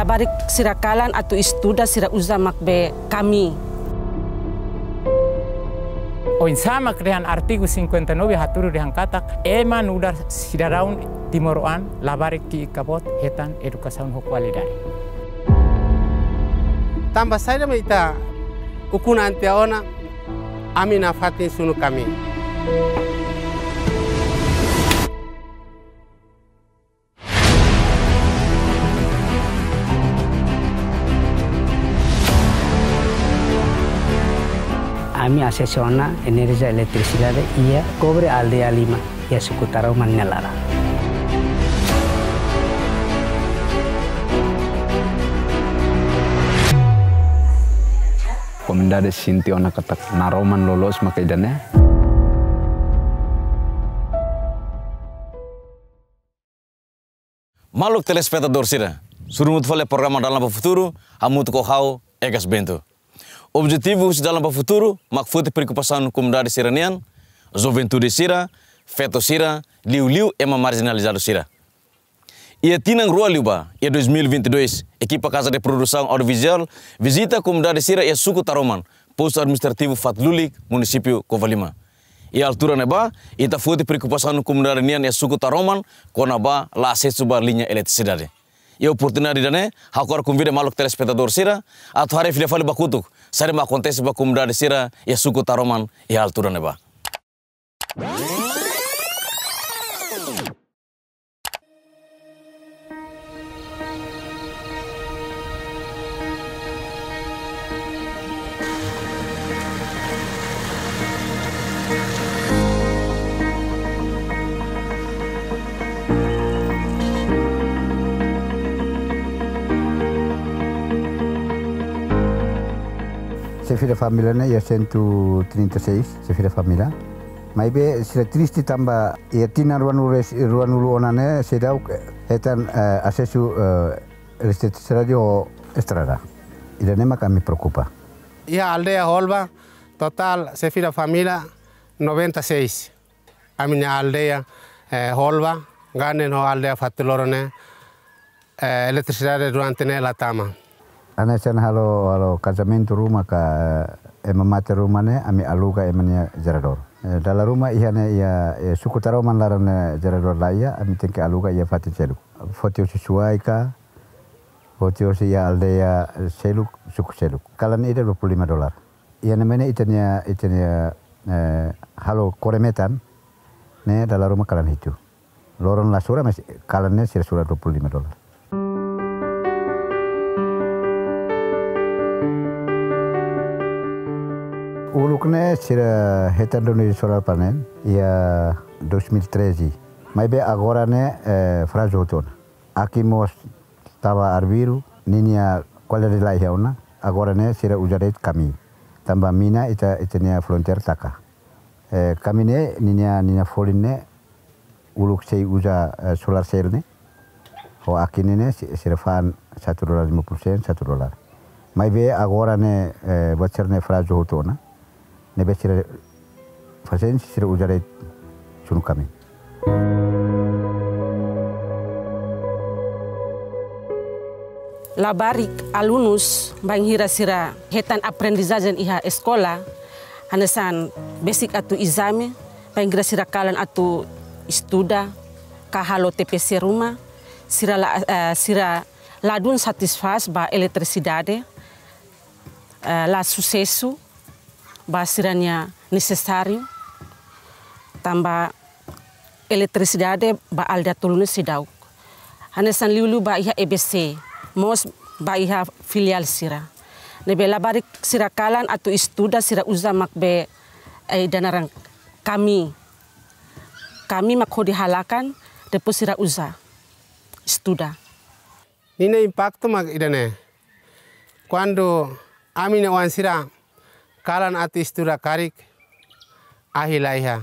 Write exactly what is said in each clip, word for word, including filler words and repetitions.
Labarik sira kalan atu estuda sira uza mak be kami. Oinsá mak dehan artigu cinquenta e nove hatudu dehan katak ema nu'udar sidadaun timoroan labarik ki'ik ka boot hetan edukasaun ho kualidade. Tanba saida mak ita ukun an tiha ona, ami nafatin sunu kami. Ami asesu ona enerjia eletrisidade iha Kobre aldeia lima, iha suku Taroman nia laran. Komunidade sente ona katak naroman loloos maka ida-ne'e. Maluk telespetadór sira, seidauk haluha fali programa Dalan ba Futuru, hamutuk ho ha'u, Egas Bento. Objetivu husi Dalan ba Futuru mak foti preokupasaun komunidade sira-nian, juventude sira, feto sira, liuliu ema marjinalizadu sira. Iha tinan rua liubá, iha dois mil e vinte e dois, ekipa Casa de Produção Audiovisual vizita komunidade sira iha suku Taroman, Postu Administrativu Fatlulik, Munisípiu Covalima. Iha altura ne'ebá, ita foti preokupasaun komunidade nian iha suku Taroman, kona-ba la asesu ba liña eletrisidade. Iha oportunidade ida-ne'e, ha'u hakarak konvida maluk telespetadór sira, atu haree fila fali ba kotuk, saida mak akontese ba komunidade sira iha suku Taroman iha altura ne'ebá. Xefe da família ne'e iha cento e trinta e seis, xefe da família. Maibé sira triste tanba iha tinan ruanulu, ruanulu ona ne'e seidauk hetan, eh, asesu, eh, eletrisidade ho estrada. Ida-ne'e mak ami preokupa. Iha aldeia Holba, totál xefe da família noventa e seis. Ami-nia aldeia, eh, Holba, Ganden ho aldeia Fatuloro ne'e, eh, eletrisidade durante ne'e la tama. Hanesan halo, halo kazamentu ruma ka, eh, ema mate ruma ne'e, ami aluga ema nia jeradór. Eh, dala ruma iha ne'e iha, eh, suku Taroman laran ne'e jeradór laiha, ami tenke aluga iha fatin seluk. Foti husi Suai ka, foti husi iha aldeia, eh, seluk, suku seluk. Kalan ida dua puluh lima dolar. Iha ne'ebá ne'e ita-nia, ita-nia, eh, halo kore metan, ne'e dala ruma kalan hitu. Loron la sura, mas kalan ne'e sira sura dua puluh lima dolar. Uluk ne'e sira hetan duni solar panel, iha dois mil e treze. Maibé agora ne'e, eh, frazu hotu ona. Akin mós tava arbiru, ninia kualidade laiha ona, agora ne'e sira uza de'it kami. Tanba mina ita, ita-nia fronteira taka. Eh, kami ne'e, ninia, ninia folin ne'e, uluk sei uza, eh, solar cell ne'e. Ho akin ne'e, si-, sira fa'an satu dolar lima puluh sen, satu dolar. Maibé agora ne'e, eh, voucher ne'e frazu hotu ona. Ne'ebé sira fazende sira uza de'it sunu kami. Labarik alunus bainhira sira hetan aprendizajen iha eskola, hanesan besik atu ezame, bainhira sira kalan atu estuda, ka halo T P C ruma, sira la, eh, sira ladún satisfás ba eletrisidade, eh, la susesu ba sira-nia nesesáriu, tanba eletrisidade ba aldeia tolu ne'e seidauk. Hanesan liuliu ba iha E B C, mós ba iha filiál sira. Ne'ebé labarik sira kalan atu estuda sira uza mak be, eh, ida-ne'e naran kami. Kami mak hodi halakan, depois sira uza, estuda. Ninia impaktu mak ida-ne'e. Kuandu ami-nia oan sira kalan atu estuda karik, ahi laiha.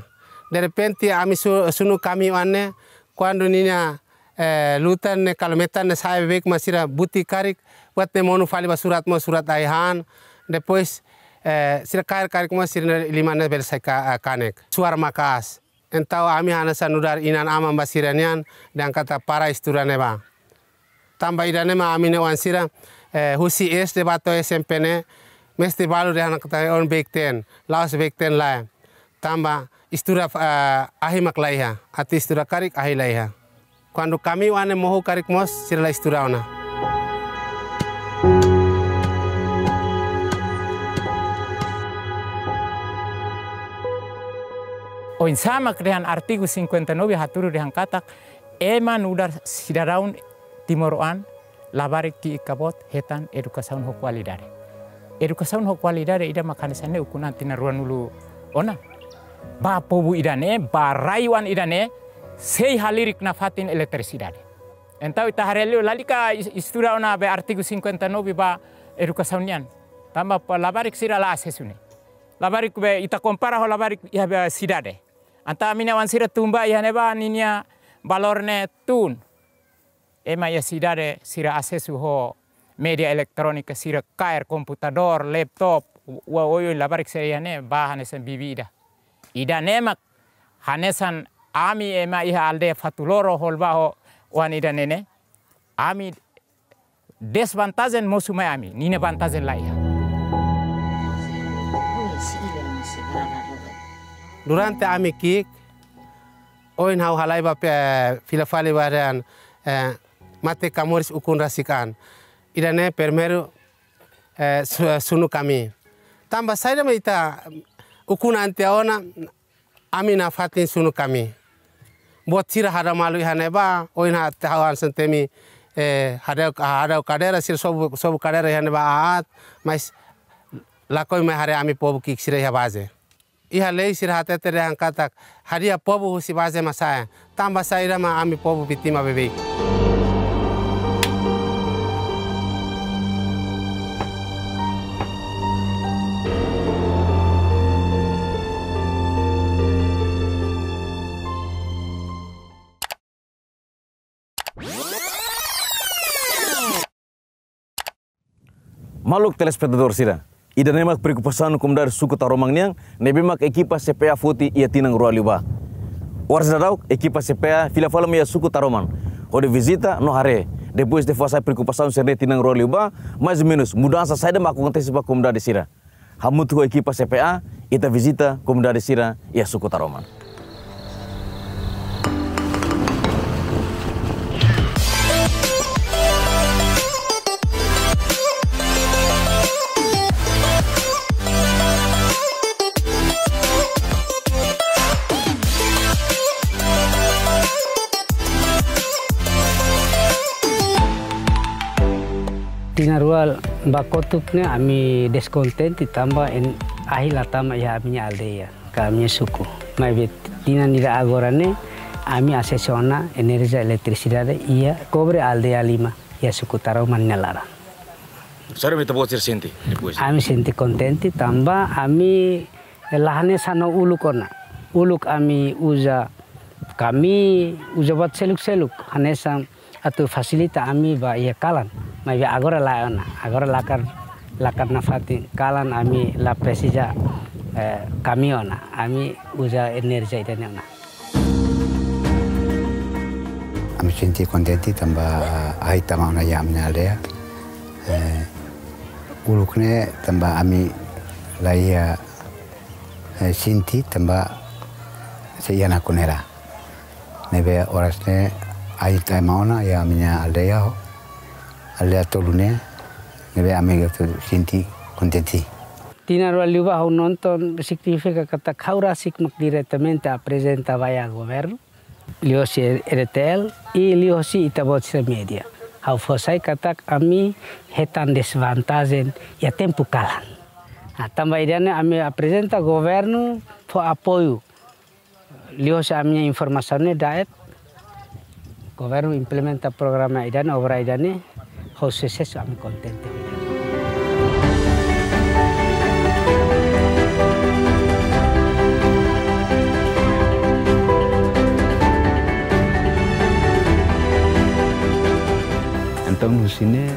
Derrepente ami su-, sunu kami oan ne'e, kuandu ninia, eh, lutan ne'e kala metan ne'e sa'e beibeik mak sira buti karik, buat ne'e monu fali ba surat mós surat ahi han, depois, eh, sira kaer karik mós sira-nia liman ne'e bele sai ka-, eh, kanek. Suar maka'as. Entaun ami hanesan nu'udar inan-aman ba sira-nian, dehan katak para estuda ne'ebá. Tanba ida-ne'e mak ami-nia oan sira, eh, husi S D ba to'o S M P ne'e, mesti balu dehan katak oin beik-teen, la'ós beik-teen lae. Tanba estuda, eh, ahi mak laiha, atu estuda karik ahi laiha. Kuandu kami oan ne'e mohu karik mós sira la estuda ona. Oinsá mak dehan artigu cinquenta e nove hatudu dehan katak ema nu'udar sidadaun timoroan labarik ki'ik ka boot hetan edukasaun ho kualidade. Edukasaun ho kualidade ida mak hanesan ne'e ukun an tinan ruanulu ona. Ba povu ida-ne'e, ba rai-oan ida-ne'e, sei halirik nafatin eletrisidade. Entaun ita haree liu lalika es-, estuda ona be artigu cinquenta e nove ba edukasaun nian. Tanba pa labarik sira la asesu ne'e. Labarik be ita kompara ho labarik iha be sidade. Entaun ami-nia oan sira tun ba iha ne'ebá ninia valór ne'e tun. Ema iha sidade sira asesu ho média eletrónika, sira kaer komputadór, laptop, wa oioin labarik sira iha ne'e ba hanesan bibi ida. Ida-ne'e mak hanesan ami ema iha aldeia Fatuloro hol ba ho oan ida-ne'e ne'e. Ami desvantajen mosu mai ami, ninia vantajen laiha. Durante ami ki'ik, ohin ha'u halai ba pe, fila fali ba dehan, eh, mate ka moris ukun rasik an. Ida-ne'e primeiru, eh, su-, sunu kami. Tanba saida mak ita ukun an tiha ona, ami nafatin sunu kami. Boot sira hadau malu iha ne'ebá, ohin ha-, ha'u hanesan temi, eh, hadau, hadau kadeira sira sobu, sobu kadeira iha ne'ebá aat, mas lakohi mai haree ami povu ki'ik sira iha baze. Iha lei sira hatete dehan katak hadi'a povu husi baze mak sa'e. Tanba saida mak ami povu vítima beibeik. Maluk telespetadór sira, ida-ne'e mak preokupasaun komunidade suku Taroman nian, ne'ebé mak ekipa C P A foti iha tinan rua liubá. Oras daudauk, ekipa C P A fila fali mai iha suku Taroman, hodi vizita no haree. Depois de fó sai preokupasaun sira-ne'e tinan rua liubá, mais ou menus mudansa saida mak akontese ba komunidade sira. Hamutuk ho ekipa C P A, ita vizita komunidade sira iha suku Taroman. Tinan rua ba kotuk ne'e ami deskontente tanba ahi la tama iha ami-nia aldeia ka ami-nia suku. Maibé tinan ida agora ne'e ami asesu ona enerjia eletrisidade iha kobre aldeia lima iha suku Taroman nia laran. Saida mak ita-boot sira sente depois? Ami sente kontente tanba ami la hanesan uluk ona. Uluk ami uza kami, uza buat seluk-seluk hanesan atu fasilita ami ba iha kalan. Maibé agora lae ona. Agora lakar, lakar nafatin kalan, ami la presiza, eh, kami ona. Ami uza enerjia ida-ne'e ona. Ami sente kontente tanba ahi tama ona iha ami-nia aldeia. Eh, uluk ne'e tanba ami la iha, eh, sente tanba sei iha nakon hela. Ne'ebé oras ne'e ahi tama ona iha ami-nia aldeia, aldeia tolu ne'e, ne'ebé ami atu sente kontente. Tinan rua liubá ha'u nonton signifika katak ha'u rasik mak diretamente aprezenta ba iha governu, liuhosi R T L, i liuhosi ita-boot sira média. Ha'u fó sai katak ami hetan desvantajen iha tempu kalan. Ah, tanba ida-ne'e ami aprezenta governu fó apoiu. Liuhosi ami-nia informasaun ne'e da'et, governu implementa programa ida-ne'e, obra ida-ne'e, ho susesu, ami kontente. Entaun, husi ne'e,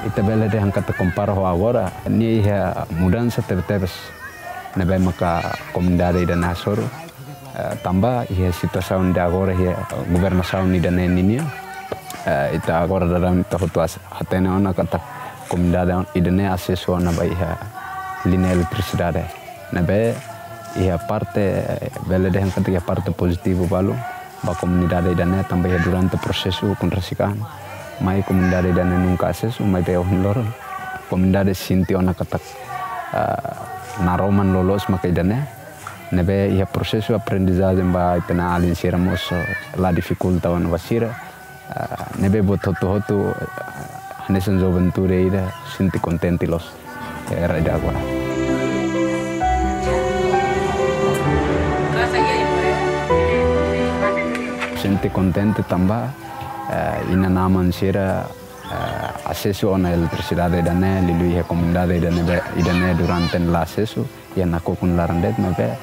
ita bele dehan katak kompara ho agora, nia iha mudansa tebetebes. Ne'ebé maka komunidade ida-ne'e hasoru, eh, tanba iha situasaun ida agora iha governasaun ida-ne'e nian. Eh, ita agora daudaun ita hotu as-, hatene ona katak komunidade ida-ne'e asesu ona ba iha liña eletrisidade. Ne'ebé iha parte, eh, bele dehan katak iha parte pozitivu balu ba komunidade ida-ne'e tanba iha durante prosesu ukun rasik an mai komunidade ida-ne'e nunka asesu, maibé ohin loron komunidade sente ona katak, eh, naroman loloos maka ida-ne'e. Ne'ebé iha prosesu aprendizajen ba ita-nia alin sira mós, eh, la difikulta ona ba sira. Ah, ne'ebé buat hotu-hotu, ah, hanesan juventude ida sente kontente loos, eh, era ida agora. Sente kontente tanba, eh, inan-aman sira, eh, asesu ona eletrisidade ida-ne'e, liuliu iha komunidade ida-ne'e, ida-ne'e durante ne'e la asesu, iha nakukun laran de'it, maibé,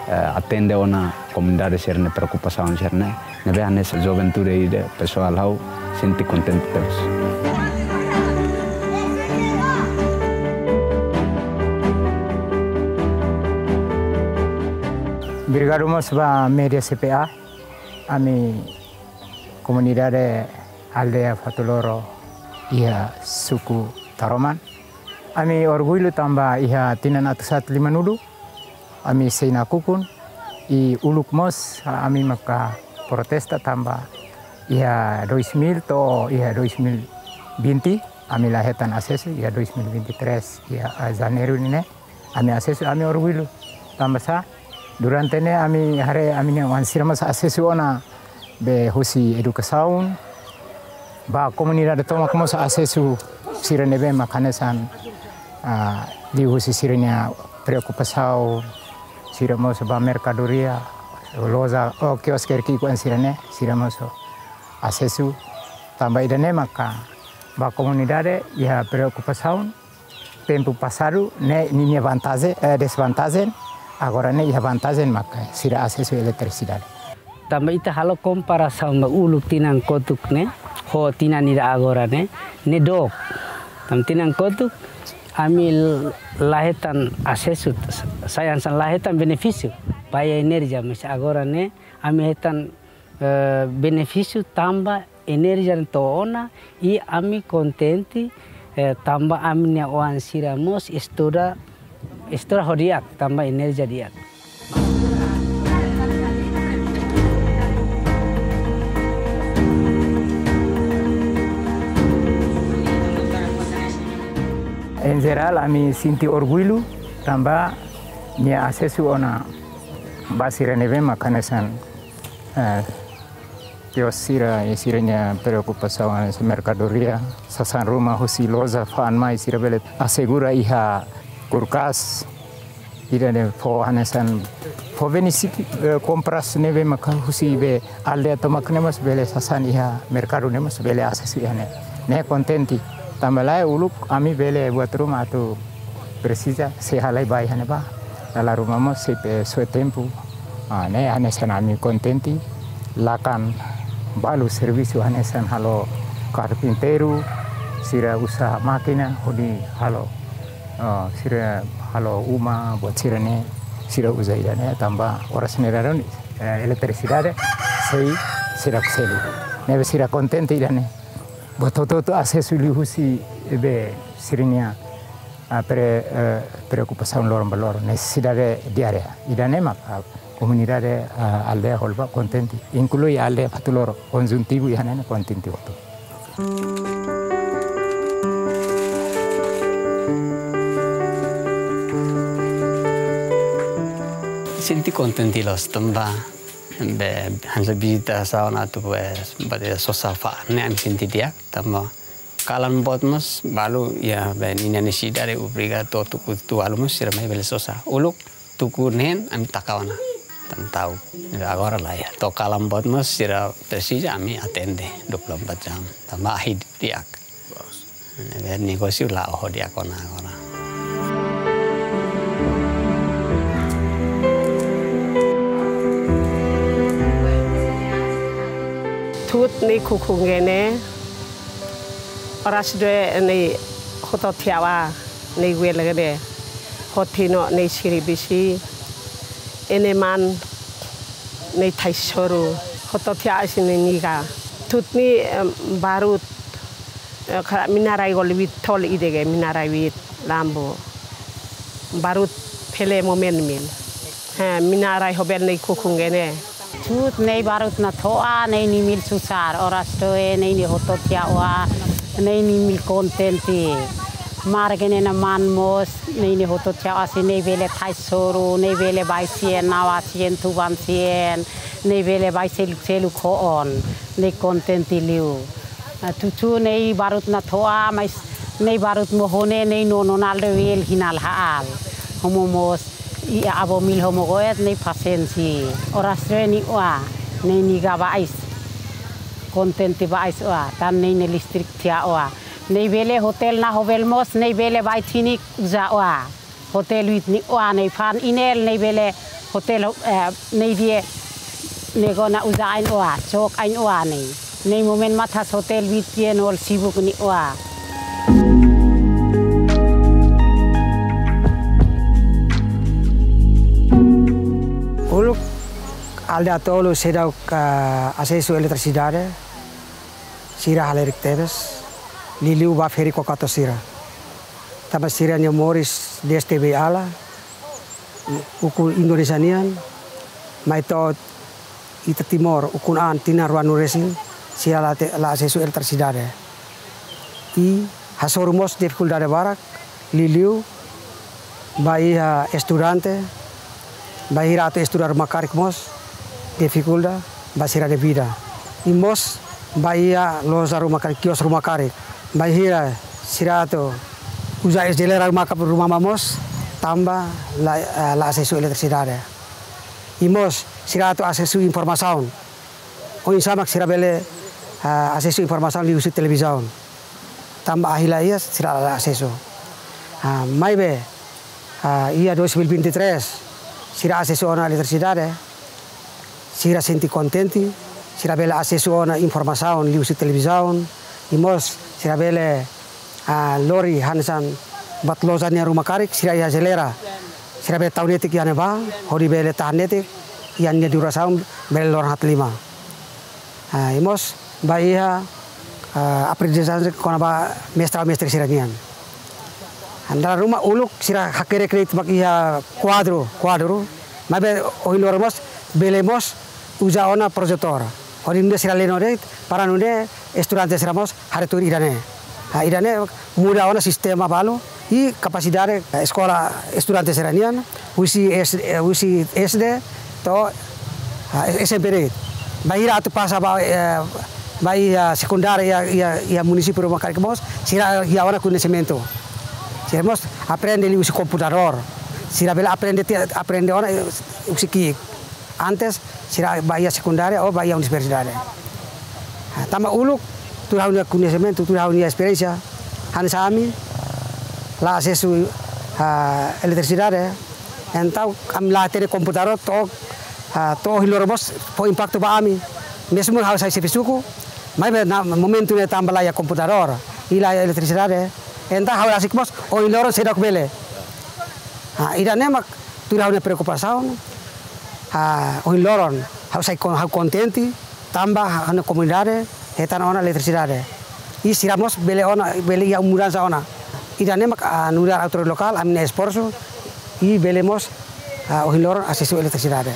eh, atende ona komunidade sira-nia preokupasaun sira-ne'e, ne'ebé hanesan juventude ida pesoál ha'u sente kontente tebes. Obrigadu mós ba média C P A, ami komunidade aldeia Fatuloro iha suku Taroman. Ami orgullu tanba iha tinan atus aat limanulu, ami sei nakukun, i uluk mós, ami maka protesta tanba iha dois mil to'o iha dois mil vinte, ami la hetan asesu, iha dois mil vinte e três, iha, ah, Janeiru ne'e, ami asesu, ami orgullu. Tanba sá, durante ne'e ami haree ami-nia oan sira mós asesu ona be husi edukasaun, ba komunidade tomak mós asesu sira ne'ebé mak hanesan, ah, liuhusi sira-nia preokupasaun, sira mós ba merkadoria, loja, oh, kioske ki'ik-oan sira-ne'e, sira mós asesu. Tanba ida-ne'e maka ba komunidade iha preokupasaun, tempu pasadu ne'e ninia vantajen, eh, desvantajen, agora ne'e iha vantajen maka sira asesu eletrisidade. Tanba ita halo komparasaun ba uluk tinan kotuk ne'e, ho tinan ida agora ne'e, ne'e dook. Tanba tinan kotuk, ami l-, la hetan asesu, sa-, sai hanesan la hetan benefísiu ba iha enerjia, mas agora ne'e, ami hetan, eh, benefísiu tanba enerjia ne'e to'o ona, i ami kontente, eh, tanba ami-nia oan sira mós estuda, estuda ho di'ak, tanba enerjia di'ak. Em jerál, ami sente orgullu, tanba nia asesu ona ba sira ne'ebé mak hanesan, eh, kios sira, i sira-nia preokupasaun hanesan merkadoria, sasán ruma husi loja fa'an mai sira bele asegura iha kulkas, ida-ne'e fó hanesan, fó benefísiu, eh, kompras ne'ebé maka husi be aldeia tomak ne'e mós bele sasán iha merkadu ne'e mós bele asesu iha ne'e. Ne'e kontente. Tanba lae uluk ami bele buat ruma atu presiza sei halai ba iha ne'ebá. Dala ruma mós sei pe soe tempu. Ah, ne'e hanesan ami kontente. Lakan balu servisu hanesan halo karpinteiru, sira uza mákina hodi halo, ah, sira halo uma buat sira-ne'e, sira uza ida-ne'e tanba oras ne'e daudaun, eh, eletrisidade sei sira selu. Ne'ebé sira kontente ida-ne'e. Buat hotu-hotu asesu liuhusi be sira-nia, ah, pre-, eh, preokupasaun loron ba loron, nesesidade diária. Ida-ne'e mak, ah, komunidade, ah, aldeia Holba kontente, inklui aldeia Fatuloro, konjuntivu iha ne'e kontente hotu. Sente kontente loos tanba be hanesan vizita sauna atu be bade sosa fa'an ne'e ami sente di'ak tanba kalan boot mós balu iha be ninia nesesidade obriga to'o tuku tualu mós sira mai bele sosa. Uluk tuku neen ami taka ona. Tan tau. Agora lae. To'o kalan boot mós sira presiza ami atende dua puluh empat jam. Tanba ahi di'ak. Ne'ebé negósiu la'o ho di'ak ona agora. Tut ni kuku ngene. Oras doe ni hotu tiha ba ni wele gede. Hotino ni siri bisi. Ene man ni tai soru. Hotu tiha ba sini niga. Tuir ne'e, em, barut, eh, kara mina rai gol wit tol ida ke mina rai wit lambu. Barut pele momen mil. Ha, mina rai hobel ne'e kukun gene. Tuir ne'e barut nato'a, ne'e nia mil susar, oras doe, ne'e nia hotu tiha oa, ne'e nia mil kontente. Mar gene na man mós, ne'e nia hotu tiha oa, se ne'e bele thai soru, ne'e bele bai sien, nawa sien, tuban sien, ne'e bele bai selu, selu koon, ne'e kontente liu. Ah, tuir ne'e barut nato'a, mais ne'e barut mohone, ne'e no, no nalde wel hinal ha'al. Homo mós, i abo mil homo goet, ne'e pasiensi. Oras doe nia oa, ne'e nia ga bais. Kontente bais oa, tan ne'e nia listrik tiha oa. Ne'e bele hotel na hobel mós, ne'e bele bai tinik uza oa. Hotel wit nia oa ne'e fa'an inel ne'e bele hotel, eh, ne'e dia nego na uza ain oa, sok ain oa ne'e. Ne'e momen matas hotel wit dia nol sibuk nia oa. Uluk aldeia tolu seidauk, eh, asesu eletrisidade, sira halerik tebes, liuliu ba ferik Kokato sira. Tanba sira-nia moris dezde beiala, ukun Indonézia nian, mai to'o ita Timor, ukun an tinan ruanulu resin, sira la te-, la asesu eletrisidade. I hasoru mós difikuldade barak, liuliu ba iha estudante, bainhira atu estuda ruma karik mós, difikuldade ba sira-nia vida. I mós ba iha loja ruma karik, kios ruma karik, bainhira sira atu uza es jeleira ruma karik ruma mós, tanba la, eh, la asesu eletrisidade. I mós sira atu asesu informasaun. Oinsá mak sira bele, ah, asesu informasaun liuhusi televizaun. Tanba ahi la iha sira la asesu. Ah, maibé, ah, iha dois mil e vinte e três, sira asesu ona eletrisidade, sira sente kontente, sira bele asesu ona informasaun liuhusi televizaun, i mós sira bele, ah, lori hanesan buat loja nia ruma karik, sira iha jeleira. Sira bele tau netik iha ne'ebá, hodi bele tahan netik, iha nia durasaun bele loron haat lima. Ah, i mós ba iha, ah, aprendizajen kona-ba mestre, mestre sira nian. Dala ruma uluk sira hakerek de'it mak iha kuadru, kuadru. Maibé ohin loron mós bele mós uza ona projetór. Hodi nune'e sira lee no de'it, para nune'e estudante sira mós haree tuir ida-ne'e. Ah, ida-ne'e muda ona sistema balu i kapasidade, eh, eskola estudante sira nian, husi S-, eh, husi S D to'o, ah, S M P de'it. Bainhira atu pasa ba, eh, ba iha sekundária iha, iha, iha munisípiu ruma karik mós, sira iha ona koñesimentu. Sira mós aprende liuhusi komputadór. Sira bele aprende tiha, aprende ona, eh, husi ki'ik. Antes, sira ba iha sekundária ou ba iha universidade. Ah, tanba uluk, tuir ha'u-nia koñesimentu, tuir ha'u-nia esperiénsia, hanesan ami, la asesu, ah, eletrisidade, entaun ami la hatene komputadór to'o, ah, to'o ohin loron mós fó impaktu ba ami. Mezmu ha'u sai xefe suku, maibé iha momentu ne'e tanba la iha komputadór, i la iha eletrisidade, entaun ha'u rasik mós ohin loron seidauk bele. Ah, ida-ne'e mak tuir ha'u-nia preokupasaun, ah, ohin loron ha'u sai kon-, ha'u kontente, tanba ha'u-nia komunidade hetan ona eletrisidade. I sira mós bele ona, bele iha mudansa ona. Ida-ne'e mak, ah, nu'udar autoridade lokál, ami-nia esforsu, i bele mós, ah, ohin loron asesu eletrisidade.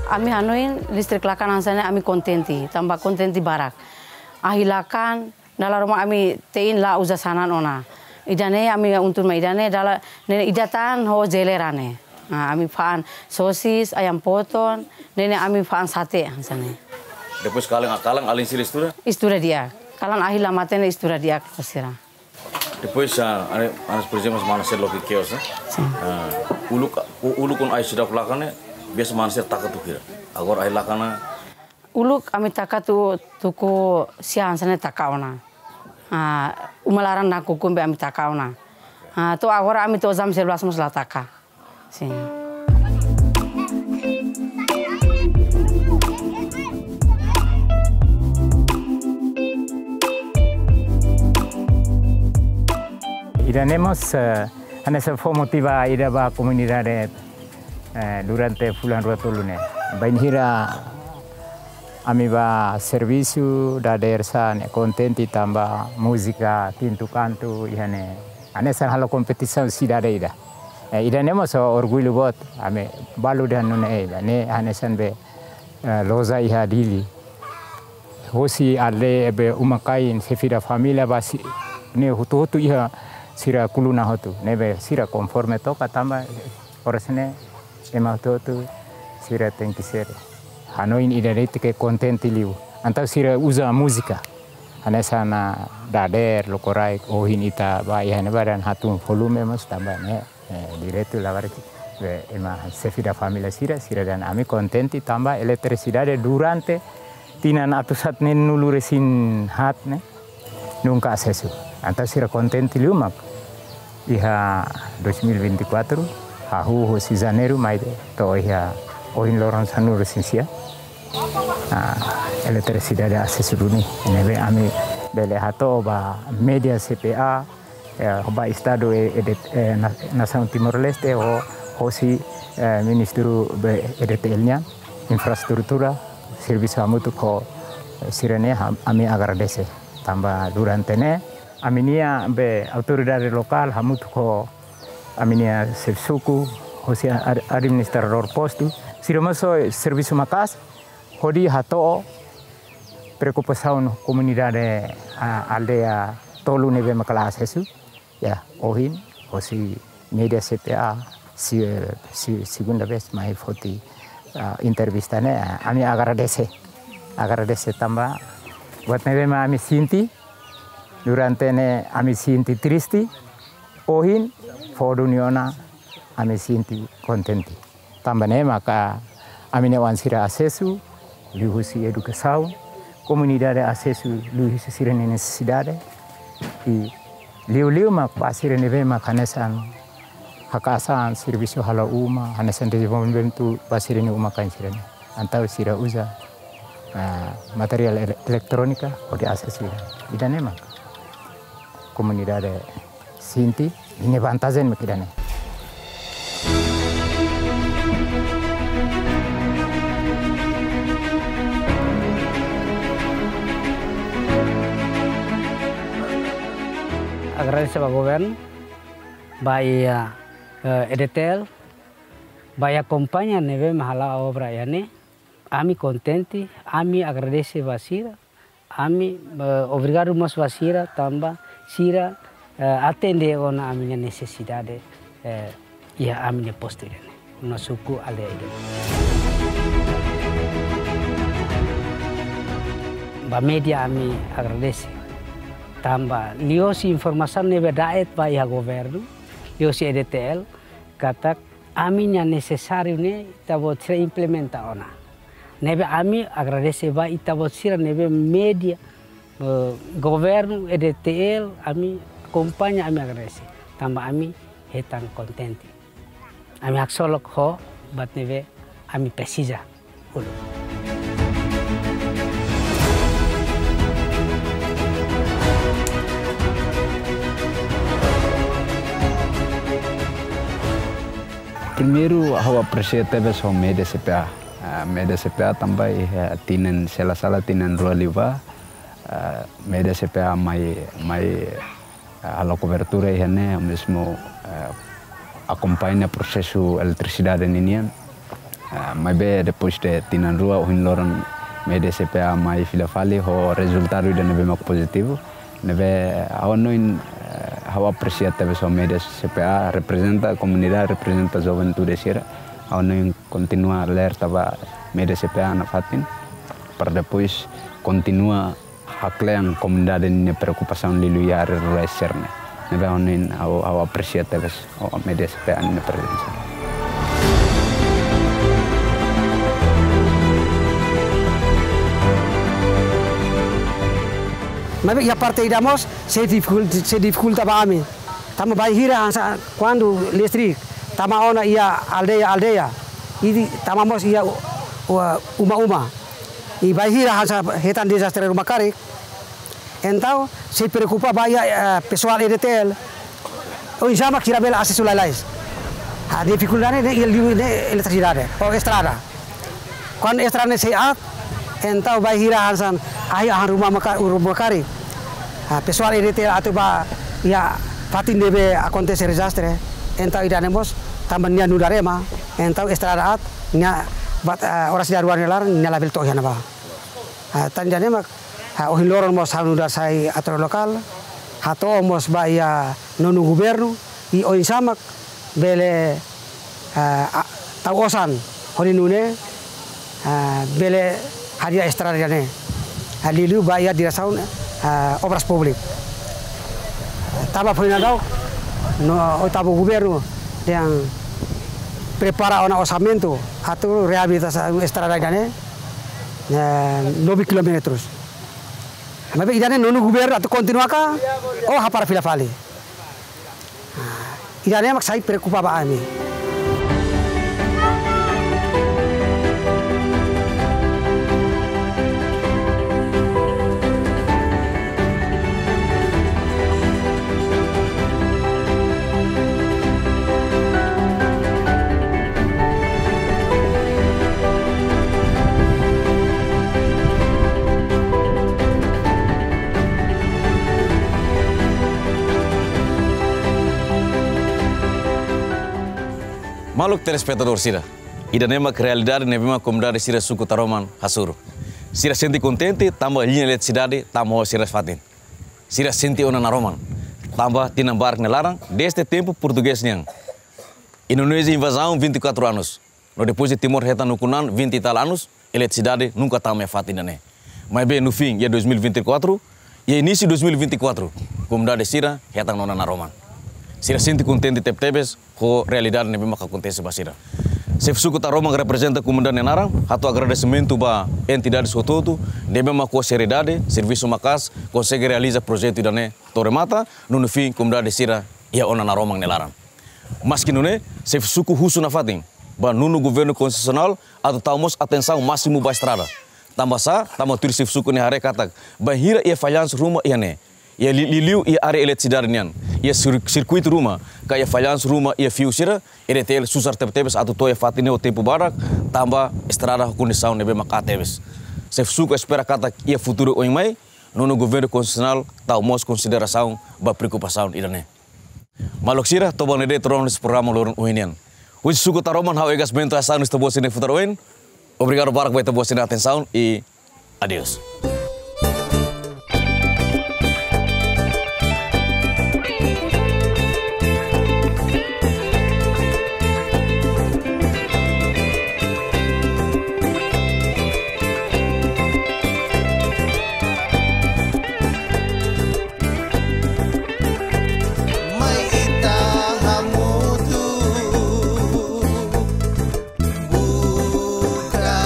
Ami hanoin listrik lakan hanesan ne'e ami kontente, tanba kontente barak. Ahi lakan, dala ruma ami te'in la uza sanan ona. Ida-ne'e ami untun mai ida-ne'e dala ne'e ida tan ho jeleira ne'e. Ah, ami fa'an sosis, ayam potong, ne'e ne'e ami fa'an sate hanesan ne'e. Depois kalan, kalan alin sira estuda? Estuda di'ak. Kalan ahi la matenek estuda di'ak sira. Depois, ah, ane, anas, por ezemplu, mana sira loke kios, eh? Sin. Ah, uluk, u-, uluk kuandu ahi seidauk lakan ne'e, biasa mana sira taka tuku hira. Agora ahi lakan ne'e. Uluk ami taka tuku, tuku sia hanesan ne'e taka ona. Ah, uma laran nakukun be ami taka ona. Ah, to'o agora ami to'o jam sebelas mós la taka. Sin. Ida-ne'e mós, eh, Hanesan fó motiva ida ba komunidade, eh, durante fulan rua tolu ne'e. Bainhira ami bá servisu dadeer sá ne'e kontente tanba múzika Tintu Kantu iha ne'e. Hanesan halo kompetisaun sidade ida. Eh, ida-ne'e mós orgullu boot, ami balu dehan nune'e ida. Ne'e hanesan be, eh, loja iha Dili. Hosi aldeia be uma-kain, xefe da família ba si-, ne'e hotu-hotu iha sira kuluna hotu. Ne'ebé sira konforme toka tanba oras ne'e ema hotu-hotu sira tenke ser hanoin ida de'it ke kontente liu. Entaun sira uza múzika. Hanesan dadeer, lokraik, ohin ita bá iha ne'ebá dehan hatún volume mós tanba ne'e. Eh, diretu labarik, eh, ema xefe da família sira, sira dehan ami kontente tanba eletrisidade durante tinan atus haat neen-nulu resin haat ne'e nunka asesu. Entaun sira kontente liu mak iha dois mil e vinte e quatro, hahú hosi Janeiru mai to'o iha ohin loron sanulu resin sia. Ah, eletrisidade asesu duni. Ne'ebé ami bele hato'o ba média C P A, eh, ba Estadu, eh, E D, eh, na-, nasaun Timor-Leste ho, hosi, eh, Ministériu be E D T L nian, infraestrutura, servisu hamutuk ho, eh, sira-ne'e ha-, ami agradese. Tanba durante ne'e, ami-nia be autoridade lokál hamutuk ho ami-nia xefe suku, hosi ad-, administradór postu, sira mós servisu maka'as, hodi hato'o preokupasaun komunidade, ah, aldeia tolu ne'ebé mak la asesu, ya, ohin, hosi média C P A, si-, si-, segunda vez mai foti, ah, entrevista ne'e, ah, ami agradese, agradese tanba, buat ne'ebé mak ami sente, durante ne'e ami sente triste, ohin, fó duni ona, ami sente kontente. Tanba ne'e maka ami-nia oan sira asesu, liuhusi edukasaun, komunidade asesu, liuhusi sira-nia nesesidade, i liuliu mak ba sira ne'ebé mak hanesan haka'as an servisu halo uma, hanesan dezenvolvimentu ba sira-nia uma-kain sira-ne'e. Entaun sira uza, ah, materiál ele-, eletrónika, hodi asesu ida-ne'e mak komunidade sente, nia vantajen mak ida-ne'e. Agradese ba governu, ba iha, eh, E D T L, ba iha kompañia ne'ebé mak hala'o obra ida-ne'e, ami kontente, ami agradese ba sira, ami, eh, obrigadu mós ba sira, tanba sira, eh, atende ona ami-nia nesesidade, eh, iha ami-nia postu ida-ne'e, no suku aldeia ida-ne'e. Ba média ami agradese, tanba liuhusi informasaun ne'ebé da'et ba iha governu, liuhusi E D T L, katak ami-nia nesesáriu ne'e ita-boot sira implementa ona. Ne'ebé ami agradese ba ita-boot sira ne'ebé média, eh, governu, E D T L, ami kompañia ami agradese. Tanba ami hetan kontente. Ami haksolok ho buat ne'ebé ami presiza uluk. Primeiru, ha'u apresia tebes ho média C P A. Ah, média C P A tanba iha tinan, se la sala tinan rua liubá, ah, média C P A mai, mai, ah, halo kobertura iha ne'e, mezmu, ah, akompaña prosesu eletrisidade ninian. Ah, maibé depois de tinan rua, ohin loron média C P A mai fila fali ho rezultadu ida ne'ebé mak pozitivu. Ne'ebé ha'u hanoin, eh, ha'u apresia tebes ho média C P A, reprezenta komunidade, reprezenta juventude sira. Ha'u hanoin kontinua alerta ba média C P A nafatin, para depois kontinua haklean komunidade nia preokupasaun liuliu iha área rurais sira-ne'e. Ne'ebé ha'u hanoin ha'u, ha'u apresia tebes ho média C P A nia prezensa. Maibé iha parte ida mós sei difikul-, sei difikulta ba ami. Tanba bainhira hanesan kuandu listrik tama ona iha aldeia-aldeia, i tama mós iha u-, u-, uma-uma. I bainhira hanesan hetan dezastre ruma karik, entaun sei preokupa ba iha, eh, pesoál E D T L. Oinsá mak sira bele asesu lalais. Ah, difikuldade ne'e, iha liu ne'e eletrisidade, ou estrada. Kuandu estrada ne'e sei aat, entaun bainhira hanesan ahi ahan ruma maka, ruma karik. Ah, pesoál E D T L atu bá iha fatin ne'ebé akontese dezastre, entaun ida-ne'e mós tanba nia nu'udar ema, entaun estrada aat, nia bat, ah, oras ida rua nia laran, nia labele to'o iha ne'ebá. Ah, tan ida-ne'e mak, ah, ohin loron mós ha'u nu'udar sai autoridade lokál, hato'o mós ba iha nonu governu, i oinsá mak bele, ah, ah, tau osan hodi nune'e, ah, bele hadi'a estrada ida-ne'e. Ah, liuliu ba iha diresaun, ah, obras públikas. Tanba foin daudaun, no oitavu governu yang prepara ona orsamentu atu reabilitasaun estrada ida-ne'e, eh, nove kilómetrus. Maibé ida-ne'e nonu governu atu kontinua ka, ou hapara fila fali. Ida-ne'e mak sai preokupa ba ami. Maluk telespetadór sira, ida-ne'e mak realidade ne'ebé mak komunidade sira suku Taroman hasoru. Sira sente kontente tanba liña eletrisidade tama ho sira fatin. Sira sente ona naroman tanba tinan barak nia laran, desde tempu portugés nian. Indonézia invazaun vinte e quatro anos. No depois de Timor hetan ukun-an vinte e tal anos, eletrisidade nunka tama iha fatin ida-ne'e. Maibé no fim, iha dois mil e vinte e quatro, iha inísiu dois mil e vinte e quatro, komunidade sira hetan ona naroman. Sira sente kontente tebetebes ho realidade ne'ebé mak akontese ba sira. Xefe suku Taroman reprezenta komunidade nia naran, hato'o agradesimentu ba entidades hotu-hotu ne'ebé mak ho seriedade, servisu maka'as, konsege realiza projetu ida-ne'e to'o remata, no no fim komunidade sira iha ona naroman nia laran. Maski nune'e, xefe suku husu nafatin ba nonu governu konstitusionál atu tau mós atensaun másimu ba estrada. Tanba sá, tanba tuir xefe suku nia haree katak bainhira iha fallansu ruma iha ne'e, iha li-, liuliu iha área eletrisidade nian, iha sir-, sirkuitu ruma, ka iha fallansu ruma iha fiu sira, E D T L susar tebetebes atu to'o iha fatin ne'e ho tempu badak, tanba estrada ho kondisaun ne'ebé mak aat tebes. Xefe suku espera katak iha futuru oin mai, nonu governu konstitusionál tau mós konsiderasaun ba preokupasaun ida-ne'e. Maluk sira, to'o ba ne'e de'it ita-nia programa loron ohin nian. Husi suku Taroman ha'u Egas Bento, hanesan ita-boot sira-nia futar oin. Obrigadu barak ba ita-boot sira-nia atensaun i adeus. Mai ita hamutuk buka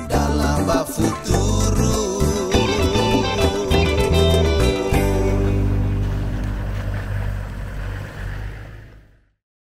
dalan ba futuru